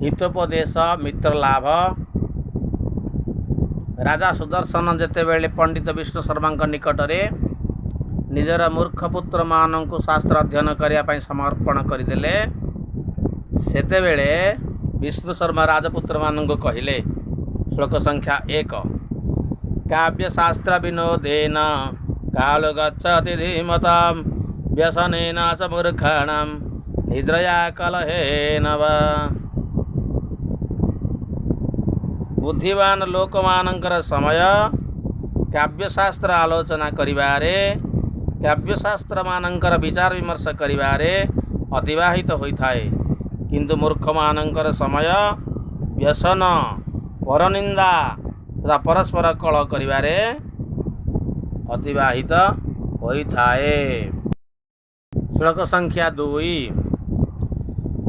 ହିତୋପଦେଶ, ମିତ୍ର ଲାଭ। ରାଜା ସୁଦର୍ଶନ ଯେତେବେଳେ ପଣ୍ଡିତ ବିଷ୍ଣୁ ଶର୍ମାଙ୍କ ନିକଟରେ ନିଜର ମୂର୍ଖ ପୁତ୍ରମାନଙ୍କୁ ଶାସ୍ତ୍ର ଅଧ୍ୟୟନ କରିବା ପାଇଁ ସମର୍ପଣ କରିଦେଲେ, ସେତେବେଳେ ବିଷ୍ଣୁ ଶର୍ମା ରାଜପୁତ୍ରମାନଙ୍କୁ କହିଲେ। ଶ୍ଲୋକ ସଂଖ୍ୟା 1। କାବ୍ୟଶାସ୍ତ୍ର ବିନୋଦେନ କାଳ ଗଚ୍ଛତି ଧୀମତାಂ ବ୍ୟସନେନ ଚ ମୂର୍ଖାଣାಂ ନିଦ୍ରୟା କଲହେନ ବା। ବୁଦ୍ଧିବାନ ଲୋକମାନଙ୍କର ସମୟ କାବ୍ୟଶାସ୍ତ୍ର ଆଲୋଚନା କରିବାରେ, କାବ୍ୟଶାସ୍ତ୍ରମାନଙ୍କର ବିଚାର ବିମର୍ଶ କରିବାରେ ଅତିବାହିତ ହୋଇଥାଏ। କିନ୍ତୁ ମୂର୍ଖମାନଙ୍କର ସମୟ ବ୍ୟସନ, ପରନିନ୍ଦା ତଥା ପରସ୍ପର କଳହ କରିବାରେ ଅତିବାହିତ ହୋଇଥାଏ। ଶ୍ଲୋକ ସଂଖ୍ୟା 2।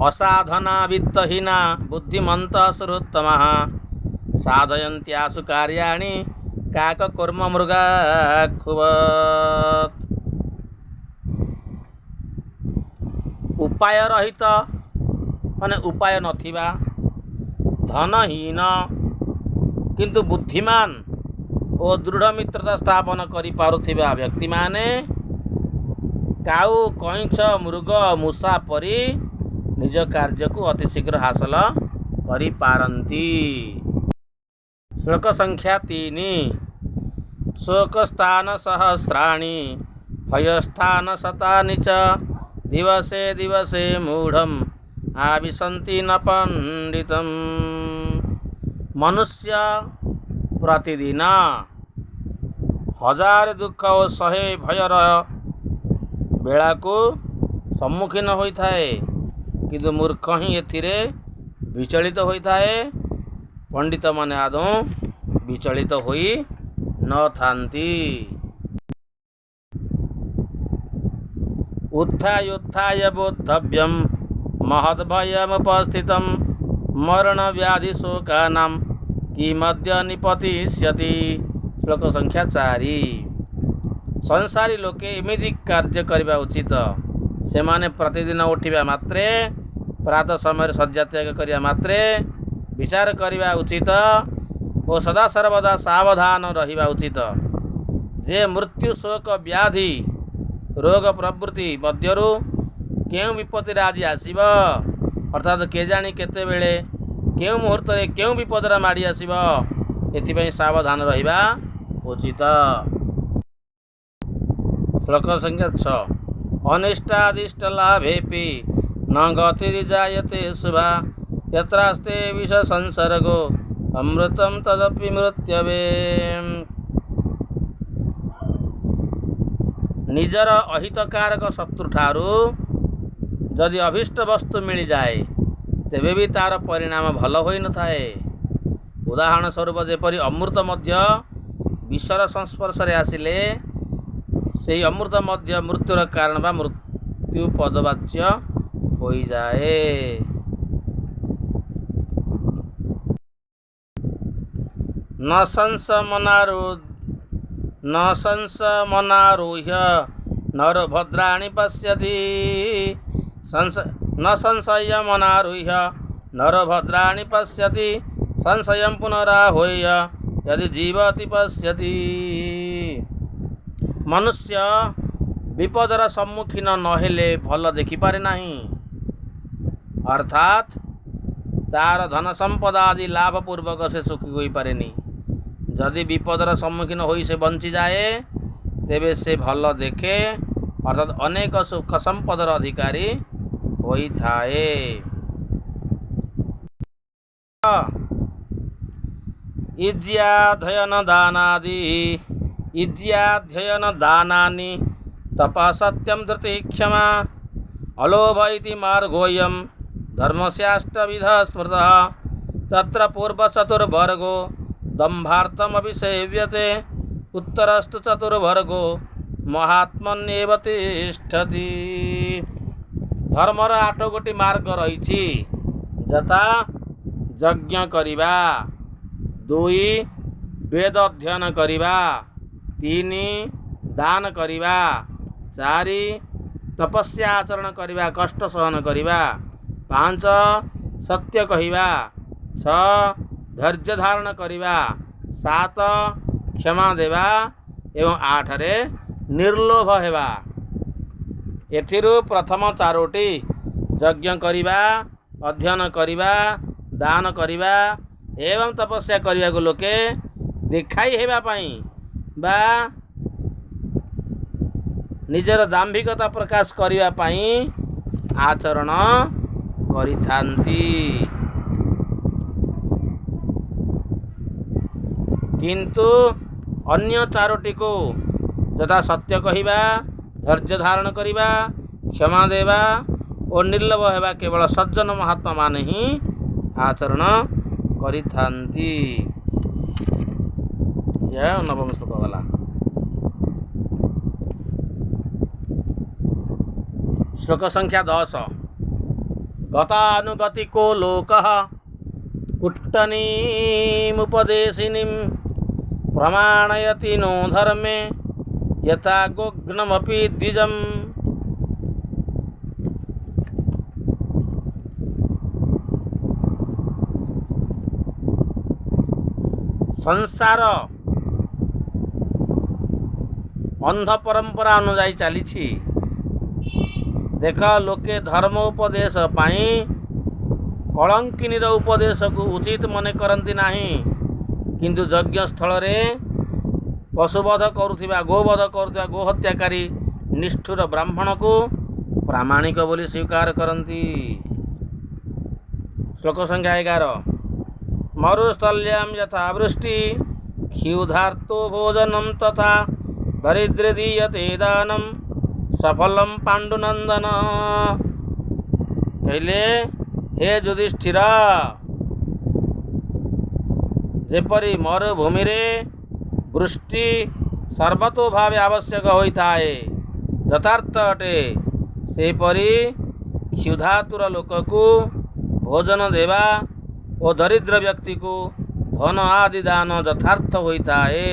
ଅସାଧନା ବିତ୍ତହୀନା ବୁଦ୍ଧିମନ୍ତ ସୁହୃତ୍ତମଃ ସାଧୟନ୍ତ୍ୟାସୁ କାର୍ଯ୍ୟାଣି କାକ କର୍ମ ମୃଗାକ୍ଷୁବତ୍। ଉପାୟ ରହିତ ମାନେ ଉପାୟ ନଥିବା, ଧନହୀନ କିନ୍ତୁ ବୁଦ୍ଧିମାନ ଓ ଦୃଢ଼ ମିତ୍ରତା ସ୍ଥାପନ କରିପାରୁଥିବା ବ୍ୟକ୍ତିମାନେ କାଉ, କଇଁଛ, ମୃଗ, ମୂଷା ପରି ନିଜ କାର୍ଯ୍ୟକୁ ଅତି ଶୀଘ୍ର ହାସଲ କରିପାରନ୍ତି। ଶ୍ଲୋକ ସଂଖ୍ୟା 3। ଶୋକସ୍ଥାନ ସହସ୍ରାଣି ଭୟସ୍ଥାନ ଶତାନି ଚ ଦିବସେ ଦିବସେ ମୂଢ଼ମ୍ ଆବିଶନ୍ତି ନ ପଣ୍ଡିତମ୍। ମନୁଷ୍ୟ ପ୍ରତିଦିନ ହଜାର ଦୁଃଖ ଓ 100 ଭୟର ବେଳାକୁ ସମ୍ମୁଖୀନ ହୋଇଥାଏ, କିନ୍ତୁ ମୂର୍ଖ ହିଁ ଏଥିରେ ବିଚଳିତ ହୋଇଥାଏ। ପଣ୍ଡିତମାନେ ଆଦୌ ବିଚଳିତ ହୋଇ ନଥାନ୍ତି। ଉତ୍ଥାୟୁତ୍ଥାୟ ବୋଦ୍ଧବ୍ୟಂ ମହଦ୍ଭୟମୁପସ୍ଥିତಂ ମରଣ ବ୍ୟାଧି ଶୋକାନାಂ କିମଦ୍ୟ ନିପତିଷ୍ୟତି। ଶ୍ଲୋକ ସଂଖ୍ୟା 4। ସଂସାରୀ ଲୋକେ ଏମିତି କାର୍ଯ୍ୟ କରିବା ଉଚିତ। ସେମାନେ ପ୍ରତିଦିନ ଉଠିବା ମାତ୍ରେ, ପ୍ରାତଃ ସମୟରେ ଶଯ୍ୟା ତ୍ୟାଗ କରିବା ମାତ୍ରେ ବିଚାର କରିବା ଉଚିତ ଓ ସଦାସର୍ବଦା ସାବଧାନ ରହିବା ଉଚିତ ଯେ ମୃତ୍ୟୁ, ଶୋକ, ବ୍ୟାଧି, ରୋଗ ପ୍ରଭୃତି ମଧ୍ୟରୁ କେଉଁ ବିପତ୍ତିରେ ଆଜି ଆସିବ। ଅର୍ଥାତ୍ କେଜାଣି କେତେବେଳେ କେଉଁ ମୁହୂର୍ତ୍ତରେ କେଉଁ ବିପଦରେ ମାଡ଼ି ଆସିବ, ଏଥିପାଇଁ ସାବଧାନ ରହିବା ଉଚିତ। ଶ୍ଲୋକ ସଂଖ୍ୟା 6। ଅନିଷ୍ଟାଦିଷ୍ଟ ଲାଭେପି ନ ଗତିର୍ଜାୟତେ ଶୁଭା ଯତ୍ରାସ୍ତେ ବିଷ ସଂସର୍ଗୋ ଅମୃତಂ ତଦପି ମୃତ୍ୟବେ। ନିଜର ଅହିତକାରକ ଶତ୍ରୁଠାରୁ ଯଦି ଅଭୀଷ୍ଟ ବସ୍ତୁ ମିଳିଯାଏ, ତେବେ ବି ତାର ପରିଣାମ ଭଲ ହୋଇନଥାଏ। ଉଦାହରଣ ସ୍ୱରୂପ, ଯେପରି ଅମୃତ ମଧ୍ୟ ବିଷର ସଂସ୍ପର୍ଶରେ ଆସିଲେ ସେହି ଅମୃତ ମଧ୍ୟ ମୃତ୍ୟୁର କାରଣ ବା ମୃତ୍ୟୁ ପଦବାଚ୍ୟ ହୋଇଯାଏ। ନ ସଂଶମନାରୁହ୍ୟ ନରୋ ଭଦ୍ରାଣି ପଶ୍ୟତି। ନ ସଂଶୟମନାରୁହ୍ୟ ନରୋ ଭଦ୍ରାଣି ପଶ୍ୟତି ସଂଶୟಂ ପୁନରାହୂୟ ଯଦି ଜୀବତି ପଶ୍ୟତି। ମନୁଷ୍ୟ ବିପଦର ସମ୍ମୁଖୀନ ନହେଲେ ଭଲ ଦେଖିପାରେ ନାହିଁ। ଅର୍ଥାତ୍ ତାର ଧନ ସମ୍ପଦ ଆଦି ଲାଭ ପୂର୍ବକ ସେ ସୁଖୀ ହୋଇପାରେନି। ଯଦି ବିପଦର ସମ୍ମୁଖୀନ ହୋଇ ସେ ବଞ୍ଚିଯାଏ, ତେବେ ସେ ଭଲ ଦେଖେ, ଅର୍ଥାତ୍ ଅନେକ ସୁଖ ସମ୍ପଦର ଅଧିକାରୀ ହୋଇଥାଏ। ଇଜ୍ୟାଧ୍ୟୟନ ଦାନାଦି ଇଜ୍ୟାଧ୍ୟୟନ ଦାନାନି ତପଃ ସତ୍ୟಂ ଧୃତି କ୍ଷମା ଅଲୋଭ ଇତି ମାର୍ଗୋऽୟं ଧର୍ମସ୍ୟାଷ୍ଟବିଧ ସ୍ମୃତଃ। ତତ୍ର ପୂର୍ବଚତୁର୍ବର୍ଗୋ ଦମ୍ଭାର୍ଥମଭିସେବ୍ୟତେ ଉତ୍ତରସ୍ତୁ ଚତୁର୍ବର୍ଗୋ ମହାତ୍ମନ୍ୟେବ ତିଷ୍ଠତି। ଧର୍ମର 8 ଗୋଟି ମାର୍ଗ ରହିଛି, ଯଥା ଯଜ୍ଞ କରିବା, 2 ବେଦ ଅଧ୍ୟୟନ କରିବା, 3 ଦାନ କରିବା, 4 ତପସ୍ୟା ଆଚରଣ କରିବା, କଷ୍ଟ ସହନ କରିବା, 5 ସତ୍ୟ କହିବା, 6 ଧୈର୍ଯ୍ୟ ଧାରଣ କରିବା, 7 କ୍ଷମା ଦେବା ଏବଂ 8ରେ ନିର୍ଲୋଭ ହେବା। ଏଥିରୁ ପ୍ରଥମ 4ଟି ଯଜ୍ଞ କରିବା, ଅଧ୍ୟୟନ କରିବା, ଦାନ କରିବା ଏବଂ ତପସ୍ୟା କରିବାକୁ ଲୋକେ ଦେଖାଇ ହେବା ପାଇଁ ବା ନିଜର ଦାମ୍ଭିକତା ପ୍ରକାଶ କରିବା ପାଇଁ ଆଚରଣ କରିଥାନ୍ତି। କିନ୍ତୁ ଅନ୍ୟ 4ଟିକୁ ଯଥା ସତ୍ୟ କହିବା, ଧୈର୍ଯ୍ୟ ଧାରଣ କରିବା, କ୍ଷମା ଦେବା ଓ ନିର୍ଲୋଭ ହେବା କେବଳ ସଜ୍ଜନ ମହାତ୍ମାମାନେ ହିଁ ଆଚରଣ କରିଥାନ୍ତି। ଏହା ନବମ ଶ୍ଲୋକ ଗଲା। ଶ୍ଲୋକ ସଂଖ୍ୟା 10। ଗତାନୁଗତିକୋ ଲୋକଃ କୁଟ୍ଟନୀମୁପଦେଶିନୀಂ ପ୍ରମାଣୟତି ନୋ ଧର୍ମେ ଯଥା ଗୋଘ୍ନମପି ଦ୍ୱିଜମ୍। ସଂସାର ଅନ୍ଧ ପରମ୍ପରା ଅନୁଯାୟୀ ଚାଲିଛି। ଦେଖ, ଲୋକେ ଧର୍ମ ଉପଦେଶ ପାଇଁ କଳଙ୍କିନୀର ଉପଦେଶକୁ ଉଚିତ ମନେ କରନ୍ତି ନାହିଁ, କିନ୍ତୁ ଯଜ୍ଞସ୍ଥଳରେ ପଶୁବଧ କରୁଥିବା, ଗୋବଧ କରୁଥିବା ଗୋହତ୍ୟାକାରୀ ନିଷ୍ଠୁର ବ୍ରାହ୍ମଣକୁ ପ୍ରାମାଣିକ ବୋଲି ସ୍ୱୀକାର କରନ୍ତି। ଶ୍ଲୋକ ସଂଖ୍ୟା 11। ମରୁସ୍ଥଲ୍ୟାಂ ଯଥା ବୃଷ୍ଟି କ୍ଷୁଧାର୍ତ୍ତୋ ଭୋଜନಂ ତଥା ଦରିଦ୍ରେ ଦୀୟତେ ଦାନಂ ସଫଲಂ ପାଣ୍ଡୁନନ୍ଦନ। କହିଲେ, ହେ ଯୁଧିଷ୍ଠିର, ଯେପରି ମରୁଭୂମିରେ ବୃଷ୍ଟି ସର୍ବତୋଭାବେ ଆବଶ୍ୟକ ହୋଇଥାଏ, ଯଥାର୍ଥ ଅଟେ, ସେହିପରି କ୍ଷୁଧାତୁର ଲୋକକୁ ଭୋଜନ ଦେବା ଓ ଦରିଦ୍ର ବ୍ୟକ୍ତିକୁ ଧନ ଆଦି ଦାନ ଯଥାର୍ଥ ହୋଇଥାଏ।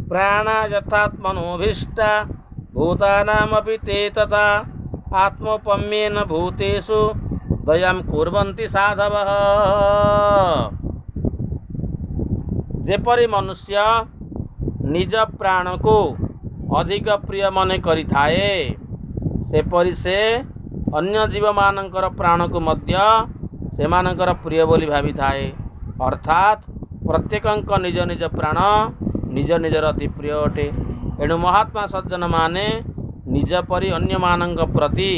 ପ୍ରାଣ ଯଥାତ୍ମନୋଭୀଷ୍ଟା ଭୂତାନାମପି ତେ ତଥା ଆତ୍ମୋପମ୍ୟେନ ଭୂତେଷୁ ଦୟାಂ କୁର୍ବନ୍ତି ସାଧବଃ। ଯେପରି ମନୁଷ୍ୟ ନିଜ ପ୍ରାଣକୁ ଅଧିକ ପ୍ରିୟ ମନେ କରିଥାଏ, ସେପରି ସେ ଅନ୍ୟ ଜୀବମାନଙ୍କର ପ୍ରାଣକୁ ମଧ୍ୟ ସେମାନଙ୍କର ପ୍ରିୟ ବୋଲି ଭାବିଥାଏ। ଅର୍ଥାତ୍ ପ୍ରତ୍ୟେକଙ୍କ ନିଜ ନିଜ ପ୍ରାଣ ନିଜ ନିଜର ଅତି ପ୍ରିୟ ଅଟେ। ଏଣୁ ମହାତ୍ମା ସଜ୍ଜନମାନେ ନିଜ ପରି ଅନ୍ୟମାନଙ୍କ ପ୍ରତି,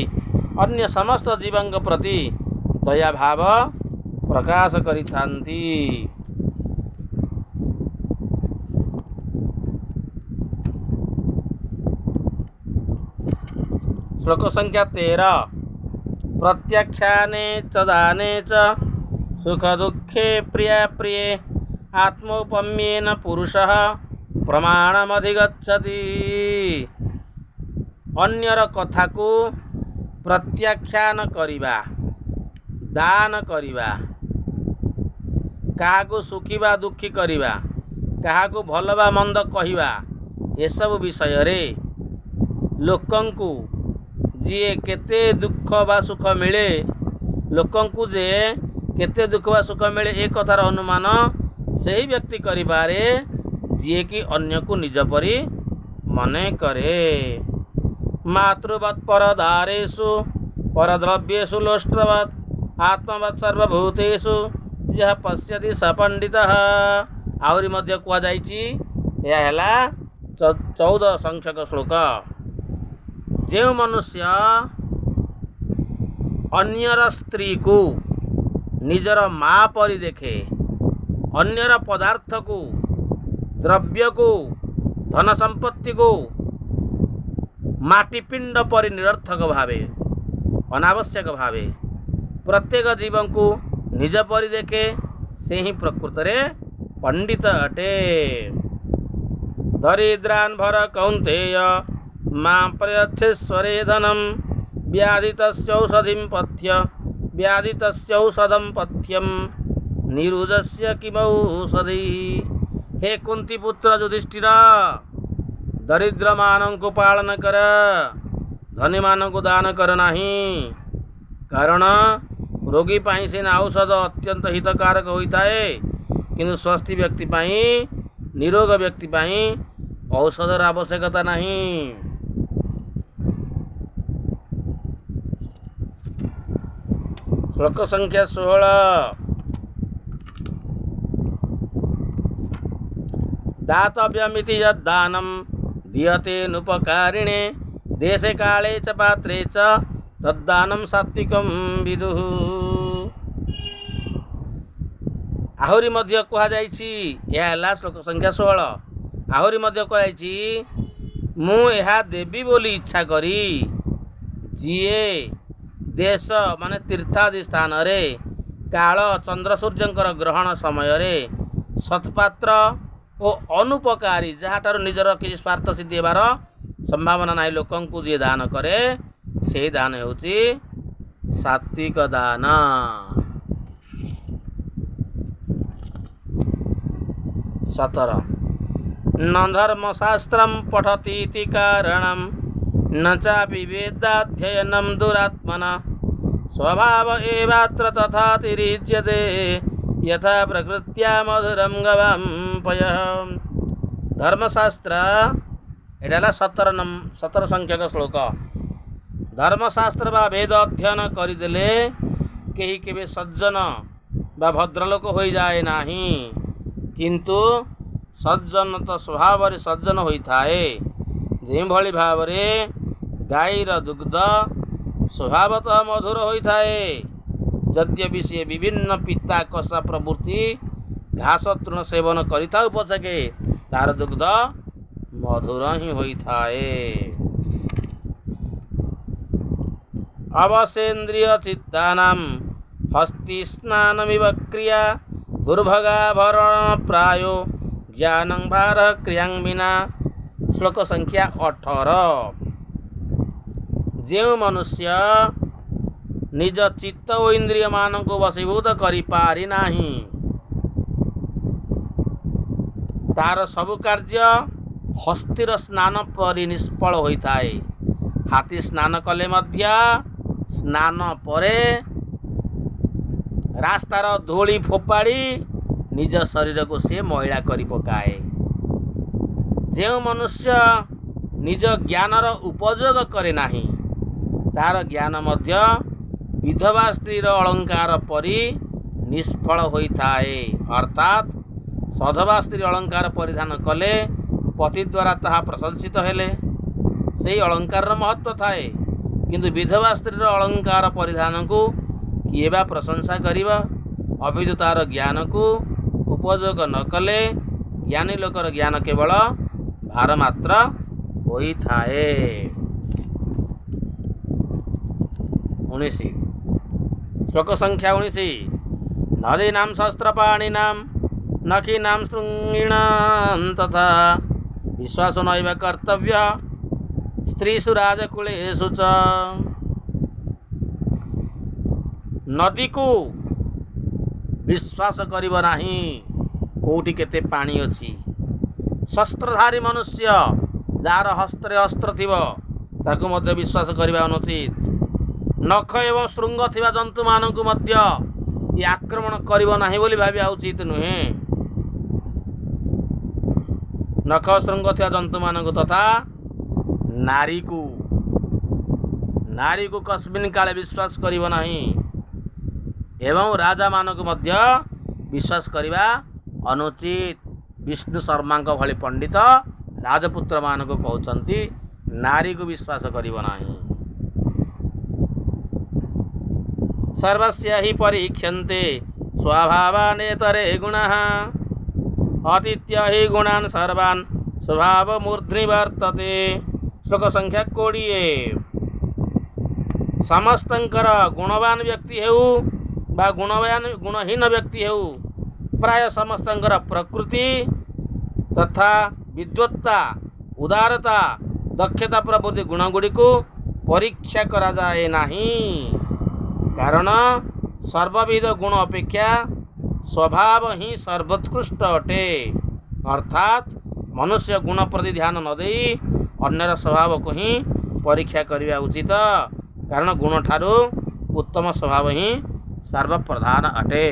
ଅନ୍ୟ ସମସ୍ତ ଜୀବଙ୍କ ପ୍ରତି ଦୟାଭାବ ପ୍ରକାଶ କରିଥାନ୍ତି। ଶ୍ଲୋକ ସଂଖ୍ୟା 13। ପ୍ରତ୍ୟାଖ୍ୟାନେ ଚ ଦାନେ ଚ ସୁଖ ଦୁଃଖେ ପ୍ରିୟା ପ୍ରିୟେ ଆତ୍ମୋପମ୍ୟେନ ପୁରୁଷଃ ପ୍ରମାଣମଧିଗଚ୍ଛତି। ଅନ୍ୟର କଥାକୁ ପ୍ରତ୍ୟାଖ୍ୟାନ କରିବା, ଦାନ କରିବା, କାହାକୁ ସୁଖୀ ବା ଦୁଃଖୀ କରିବା, କାହାକୁ ଭଲ ବା ମନ୍ଦ କହିବା, ଏସବୁ ବିଷୟରେ ଲୋକଙ୍କୁ ଯିଏ କେତେ ଦୁଃଖ ବା ସୁଖ ମିଳେ, ଲୋକଙ୍କୁ ଯେ କେତେ ଦୁଃଖ ବା ସୁଖ ମିଳେ ଏ କଥାର ଅନୁମାନ ସେହି ବ୍ୟକ୍ତି କରିପାରେ ଯିଏକି ଅନ୍ୟକୁ ନିଜ ପରି ମନେ କରେ। ମାତୃବତ୍ ପରଦାରେଷୁ ପରଦ୍ରବ୍ୟେଷୁ ଲୋଷ୍ଟ୍ରବତ୍ ଆତ୍ମବତ୍ ସର୍ବଭୂତେଷୁ ଯାହା ପଶ୍ୟତି ସ ପଣ୍ଡିତଃ। ଆହୁରି ମଧ୍ୟ କୁହାଯାଇଛି, ଏହା ହେଲା 14 ସଂଖ୍ୟକ ଶ୍ଲୋକ। ଯେଉଁ ମନୁଷ୍ୟ ଅନ୍ୟର ସ୍ତ୍ରୀକୁ ନିଜର ମା ପରି ଦେଖେ, ଅନ୍ୟର ପଦାର୍ଥକୁ, ଦ୍ରବ୍ୟକୁ, ଧନ ସମ୍ପତ୍ତିକୁ ମାଟିପିଣ୍ଡ ପରି ନିରର୍ଥକ ଭାବେ, ଅନାବଶ୍ୟକ ଭାବେ, ପ୍ରତ୍ୟେକ ଜୀବଙ୍କୁ ନିଜ ପରି ଦେଖେ, ସେ ହିଁ ପ୍ରକୃତରେ ପଣ୍ଡିତ ଅଟେ। ଦରିଦ୍ରାନ୍ ଭର କୌନ୍ତେୟ ମା ପ୍ରୟଚ୍ଛେଶ୍ୱରେ ଧନಂ ବ୍ୟାଧିତସ୍ୟୌଷଧିಂ ପଥ୍ୟ ବ୍ୟାଧିତସ୍ୟୌଷଧಂ ପଥ୍ୟಂ ନିରୁଜସ୍ୟ କିମୌଷଧି। ହେ କୁନ୍ତି ପୁତ୍ର ଯୁଧିଷ୍ଠିର, ଦରିଦ୍ରମାନଙ୍କୁ ପାଳନ କର, ଧନୀମାନଙ୍କୁ ଦାନ କର ନାହିଁ, କାରଣ ରୋଗୀ ପାଇଁ ସିନା ଔଷଧ ଅତ୍ୟନ୍ତ ହିତକାରକ ହୋଇଥାଏ, କିନ୍ତୁ ସ୍ୱସ୍ଥି ବ୍ୟକ୍ତି ପାଇଁ, ନିରୋଗ ବ୍ୟକ୍ତି ପାଇଁ ଔଷଧର ଆବଶ୍ୟକତା ନାହିଁ। ଶ୍ଲୋକ ସଂଖ୍ୟା 16। ଦାତବ୍ୟମିତି ଯଦ୍ଦାनं ଦୀୟତେऽनुपकारिणे ଦେଶେ କାଳେ ଚ ପାତ୍ରେ ଚ ତଦ୍ଦାनं ସାତ୍ତ୍ୱିକं ବିଦୁଃ। ଆହୁରି ମଧ୍ୟ କୁହାଯାଇଛି, ଏହା ହେଲା ଶ୍ଲୋକ ସଂଖ୍ୟା 16। ଆହୁରି ମଧ୍ୟ କୁହାଯାଇଛି, ମୁଁ ଏହା ଦେବି ବୋଲି ଇଚ୍ଛା କରି ଯିଏ ଦେଶ ମାନେ ତୀର୍ଥାଦି ସ୍ଥାନରେ କାଳ ଚନ୍ଦ୍ର ସୂର୍ଯ୍ୟଙ୍କର ଗ୍ରହଣ ସମୟରେ ସତ୍ପାତ୍ର ଓ ଅନୁପକାରୀ, ଯାହାଠାରୁ ନିଜର କିଛି ସ୍ୱାର୍ଥ ସିଦ୍ଧି ହେବାର ସମ୍ଭାବନା ନାହିଁ, ଲୋକଙ୍କୁ ଯିଏ ଦାନ କରେ ସେହି ଦାନ ହେଉଛି ସାତ୍ତ୍ୱିକ ଦାନ। 17। ନ ଧର୍ମଶାସ୍ତ୍ରಂ ପଠତୀତି କାରଣಂ ନ ଚାପି ବେଦାଧ୍ୟୟନಂ ଦୁରାତ୍ମନା ସ୍ୱଭାବ ଏବାତ୍ର ତଥାତିରିଚ୍ୟତେ ଯଥା ପ୍ରକୃତ୍ୟା ମଧୁରಂ ଗବାಂ ପୟଃ। ଧର୍ମଶାସ୍ତ୍ର, ଏଇଟା ହେଲା 17 ସଂଖ୍ୟକ ଶ୍ଲୋକ। ଧର୍ମଶାସ୍ତ୍ର ବା ବେଦ ଅଧ୍ୟୟନ କରିଦେଲେ କେହି କେବେ ସଜ୍ଜନ ବା ଭଦ୍ରଲୋକ ହୋଇଯାଏ ନାହିଁ, କିନ୍ତୁ ସଜ୍ଜନ ତ ସ୍ୱଭାବରେ ସଜ୍ଜନ ହୋଇଥାଏ। ଯେଉଁଭଳି ଭାବରେ ଗାଈର ଦୁଗ୍ଧ ସ୍ୱଭାବତଃ ମଧୁର ହୋଇଥାଏ, ଯଦ୍ୟପି ସିଏ ବିଭିନ୍ନ ପିତା କଷା ପ୍ରଭୃତି ଘାସ ତୃଣ ସେବନ କରିଥାଉ ପଛକେ ତାର ଦୁଗ୍ଧ ମଧୁର ହିଁ ହୋଇଥାଏ। ଅବଶେନ୍ଦ୍ରିୟ ଚିତ୍ତାନାಂ ହସ୍ତି ସ୍ନାନମିବ କ୍ରିୟା ଦୁର୍ଭଗାଭରଣ ପ୍ରାୟୋ ଜ୍ଞାନଂ ଭାର କ୍ରିୟାଂ ବିନା। ଶ୍ଲୋକ ସଂଖ୍ୟା 18। ଯେଉଁ ମନୁଷ୍ୟ ନିଜ ଚିତ୍ତ ଓ ଇନ୍ଦ୍ରିୟମାନଙ୍କୁ ବଶୀଭୂତ କରିପାରି ନାହିଁ, ତାର ସବୁ କାର୍ଯ୍ୟ ହସ୍ତୀର ସ୍ନାନ ପରି ନିଷ୍ଫଳ ହୋଇଥାଏ। ହାତୀ ସ୍ନାନ କଲେ ମଧ୍ୟ ସ୍ନାନ ପରେ ରାସ୍ତାର ଧୂଳି ଫୋପାଡ଼ି ନିଜ ଶରୀରକୁ ସେ ମଇଳା କରି ପକାଏ। ଯେଉଁ ମନୁଷ୍ୟ ନିଜ ଜ୍ଞାନର ଉପଯୋଗ କରେ ନାହିଁ, ତାର ଜ୍ଞାନ ମଧ୍ୟ ବିଧବା ସ୍ତ୍ରୀର ଅଳଙ୍କାର ପରି ନିଷ୍ଫଳ ହୋଇଥାଏ। ଅର୍ଥାତ୍ ସଧବା ସ୍ତ୍ରୀ ଅଳଙ୍କାର ପରିଧାନ କଲେ ପତି ଦ୍ୱାରା ତାହା ପ୍ରଶଂସିତ ହେଲେ ସେହି ଅଳଙ୍କାରର ମହତ୍ତ୍ୱ ଥାଏ, କିନ୍ତୁ ବିଧବା ସ୍ତ୍ରୀର ଅଳଙ୍କାର ପରିଧାନକୁ କିଏ ବା ପ୍ରଶଂସା କରିବ? ଅପିତୁ ତାର ଜ୍ଞାନକୁ ଉପଯୋଗ ନ କଲେ ଜ୍ଞାନୀ ଲୋକର ଜ୍ଞାନ କେବଳ ଭାର ମାତ୍ର ହୋଇଥାଏ। 19। ଶ୍ଲୋକ ସଂଖ୍ୟା 19। ନଦୀନାಂ ଶସ୍ତ୍ରପାଣିନାಂ ନଖୀନାಂ ଶୃଙ୍ଗିଣାଂ ତଥା ବିଶ୍ୱାସ ନୈବ କର୍ତ୍ତବ୍ୟ ସ୍ତ୍ରୀଷୁ ରାଜକୁଳେଷୁ ଚ। ନଦୀକୁ ବିଶ୍ୱାସ କରିବ ନାହିଁ, କୋଉଠି କେତେ ପାଣି ଅଛି। ଶସ୍ତ୍ରଧାରୀ ମନୁଷ୍ୟ ଯାହାର ହସ୍ତରେ ଅସ୍ତ୍ର ଥିବ ତାକୁ ମଧ୍ୟ ବିଶ୍ୱାସ କରିବା ଅନୁଚିତ। ନଖ ଏବଂ ଶୃଙ୍ଗ ଥିବା ଜନ୍ତୁମାନଙ୍କୁ ମଧ୍ୟ ଏ ଆକ୍ରମଣ କରିବ ନାହିଁ ବୋଲି ଭାବିବା ଉଚିତ ନୁହେଁ। ନଖ ଶୃଙ୍ଗ ଥିବା ଜନ୍ତୁମାନଙ୍କୁ ତଥା ନାରୀକୁ କସ୍ମିନ୍ କାଳେ ବିଶ୍ୱାସ କରିବ ନାହିଁ ଏବଂ ରାଜାମାନଙ୍କୁ ମଧ୍ୟ ବିଶ୍ୱାସ କରିବା ଅନୁଚିତ। ବିଷ୍ଣୁ ଶର୍ମାଙ୍କ ଭଳି ପଣ୍ଡିତ ରାଜପୁତ୍ରମାନଙ୍କୁ କହୁଛନ୍ତି ନାରୀକୁ ବିଶ୍ୱାସ କରିବ ନାହିଁ। ସର୍ବସ୍ୟ ହି ପରୀକ୍ଷନ୍ତେ ସ୍ୱଭାବାନେତରେ ଗୁଣଃ ଅତୀତ୍ୟ ହି ଗୁଣାନ୍ ସର୍ବାନ୍ ସ୍ୱଭାବମୂର୍ଧ୍ନି ବର୍ତ୍ତତେ। ଶ୍ଲୋକ ସଂଖ୍ୟା 20। ସମସ୍ତଙ୍କର ଗୁଣବାନ ବ୍ୟକ୍ତି ହେଉ ବା ଗୁଣହୀନ ବ୍ୟକ୍ତି ହେଉ, ପ୍ରାୟ ସମସ୍ତଙ୍କର ପ୍ରକୃତି ତଥା ବିଦ୍ୱତ୍ତା, ଉଦାରତା, ଦକ୍ଷତା ପ୍ରଭୃତି ଗୁଣଗୁଡ଼ିକୁ ପରୀକ୍ଷା କରାଯାଏ ନାହିଁ, କାରଣ ସର୍ବବିଧ ଗୁଣ ଅପେକ୍ଷା ସ୍ୱଭାବ ହିଁ ସର୍ବୋତ୍କୃଷ୍ଟ ଅଟେ। ଅର୍ଥାତ୍ ମନୁଷ୍ୟ ଗୁଣ ପ୍ରତି ଧ୍ୟାନ ନ ଦେଇ ଅନ୍ୟର ସ୍ୱଭାବକୁ ହିଁ ପରୀକ୍ଷା କରିବା ଉଚିତ, କାରଣ ଗୁଣଠାରୁ ଉତ୍ତମ ସ୍ୱଭାବ ହିଁ ସର୍ବପ୍ରଧାନ ଅଟେ।